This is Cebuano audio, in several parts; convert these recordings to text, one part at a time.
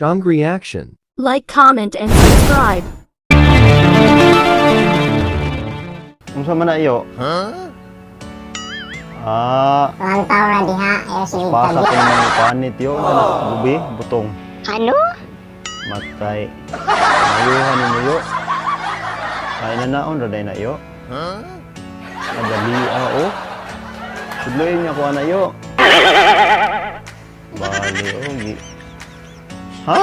Jong reaction. Like, comment, and subscribe. Unsa man na iyo? Ah, Tuwang tao ra diha, ayaw sige pasa tabi. ko naman ni panit yo. Ano, gubi, butong. Ano? Matay. Ayuhan ni mo yo. Ay na naon ra day na yo. Adali ah oh. Tudloy niya ko ana yo. Bali oh gi. Ha?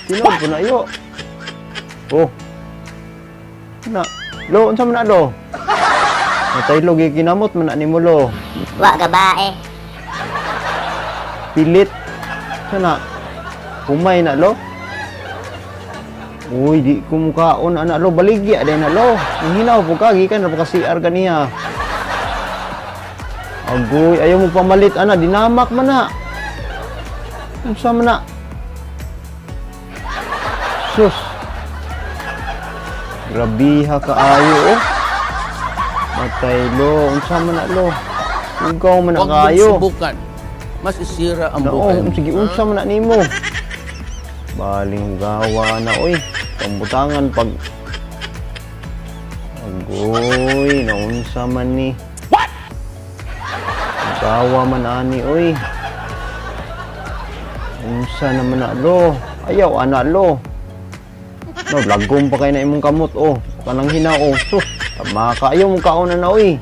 Tinuod po na yo. Oh. Na. Lo, unsa man na lo? Matay lo gikinamot man na nimo lo. Wa ka ba eh. Pilit. Sana humay na lo. Uy, di ko mukaon ana lo, baligya day na lo. Ang hinaw po ka gikan ra po ka CR ganiha. Agoy, ayaw mo pamalit ana, dinamak man na. Unsa man na? Sus. Grabiha kaayo oh. Matay lo, unsa man na lo? Ugaw man na Huwag mong kaayo. subukan. Mas isira ang Nao, buhay mo. sige unsa man na nimo. Baling gawa na oy. Pambutangan pag Agoy, naunsa man ni. What? Gawa man ani oy. Unsa naman na lo? Ayaw ana lo. No, lagom pa kay na imong kamot oh. Kanang hina oh. Sus, tama ka ayaw mo kaon na oy.